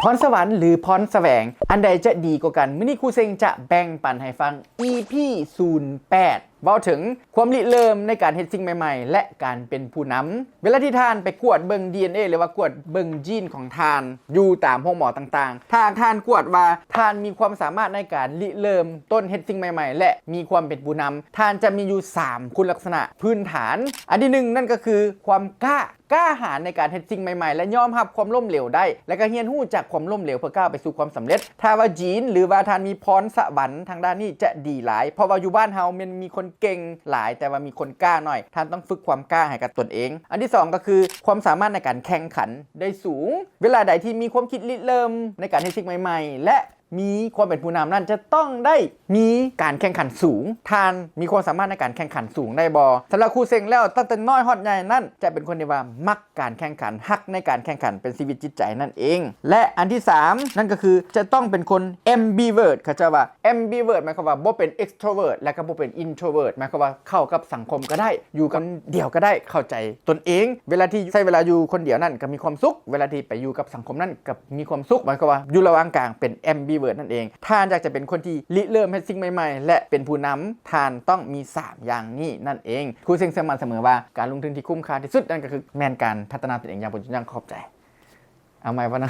ພອນສະຫວັນ ຫຼື ພອນສະແຫວງ ອັນໃດຈະດີກວ່າກັນ? ມື້ນີ້ຄູເຊັງຈະແບ່ງປັນໃຫ້ຟັງ ອີພີ ສູນແປດ ເວົ້າເຖິງຄວາມລິເລີ່ມໃນການເຮັດສິ່ງໃໝ່ໆ ແລະ ການເປັນຜູ້ນຳ. ເວລາທີ່ທ່ານໄປກວດເບິ່ງ ດີເອັນເອ ຫຼືວ່າກວດເບິ່ງ gene ຂອງທ່ານຢູ່ຕາມໂຮງໝໍຕ່າງໆ, ຖ້າທ່ານກວດວ່າທ່ານມີຄວາມສາມາດໃນການລິເລີ່ມຕົ້ນເຮັດສິ່ງໃໝ່ໆ ແລະ ມີຄວາມເປັນຜູ້ນຳ, ທ່ານຈະມີຢູ່ສາມຄຸນລັກສະນະພື້ນຖານ. ອັນທີໜຶ່ງ ນັ້ນກໍຄືຄວາມກ້າ ກ້າຫານໃນການເຮັດສິ່ງໃໝ່ໆ ແລະ ຍອມຮັບຄວາມລົ້ມເຫຼວໄດ້ ແລະ ກໍຮຽນຮູ້ຈາກຄວາມລົ້ມເຫຼວເພື່ອກ້າວໄປສູ່ຄວາມສຳເລັດ. ຖ້າວ່າ gene ຫຼືວ່າທ່ານມີພອນສະຫວັນທາງດ້ານນີ້ຈະດີຫຼາຍ, ເພາະວ່າຢູ່ບ້ານເຮົາແມ່ນມີຄົນເກັ່ງຫຼາຍ ແຕ່ວ່າມີຄົນກ້າໜ້ອຍ. ທ່ານຕ້ອງຝຶກຄວາມກ້າໃຫ້ກັບຕົນເອງ. ອັນທີສອງ ກໍຄືຄວາມສາມາດໃນການແຂ່ງຂັນໄດ້ສູງ. ເວລາໃດທີ່ມີຄວາມຄິດລິເລີ່ມໃນການເຮັດສິ່ງໃໝ່ໆ ແລະ ມີຄວາມເປັນຜູ້ນຳນັ້ນ ຈະຕ້ອງໄດ້ມີການແຂ່ງຂັນສູງ. ທ່ານມີຄວາມສາມາດໃນການແຂ່ງຂັນສູງໄດ້ບໍ່? ສຳລັບຄູເຊັງແລ້ວ ຕັ້ງແຕ່ນ້ອຍຮອດໃຫຍ່ນັ້ນ ຈະເປັນຄົນທີ່ວ່າມັກການແຂ່ງຂັນ, ຮັກໃນການແຂ່ງຂັນເປັນຊີວິດຈິດໃຈນັ້ນເອງ. ແລະ ອັນທີສາມ ນັ້ນກໍຄືຈະຕ້ອງເປັນຄົນ ambivert. ເຂົາເຈົ້າວ່າ ambivert ໝາຍຄວາມວ່າບໍ່ເປັນ extrovert ແລະ ກໍບໍ່ເປັນ introvert ໝາຍຄວາມວ່າເຂົ້າກັບສັງຄົມກໍໄດ້, ຢູ່ຄົນດຽວກໍໄດ້, ເຂົ້າໃຈ ຕົນເອງ. ເວລາທີ່ໃຊ້ເວລາຢູ່ຄົນດຽວນັ້ນກໍມີຄວາມສຸກ, ເວລາທີ່ໄປຢູ່ກັບສັງຄົມນັ້ນກໍມີຄວາມສຸກ. ໝາຍຄວາມວ່າຢູ່ລະຫວ່າງກາງ ເປັນ ambivert ນັ້ນເອງ. ທ່ານຢາກຈະເປັນຄົນທີ່ລິເລີ່ມເຮັດສິ່ງໃໝ່ໆ ແລະ ເປັນຜູ້ນຳ, ທ່ານຕ້ອງມີສາມຢ່າງນີ້ນັ້ນເອງ. ຄູເຊັງເຊື່ອໝັ້ນສະເໝີວ່າການລົງທຶນທີ່ຄຸ້ມຄ່າທີ່ສຸດນັ້ນກໍຄືແມ່ນການພັດທະນາຕົນເອງຢ່າງບໍ່ຢຸດຢັ້ງ. ຂອບໃຈ. ເອົາໃໝ່ບໍ່ນະ?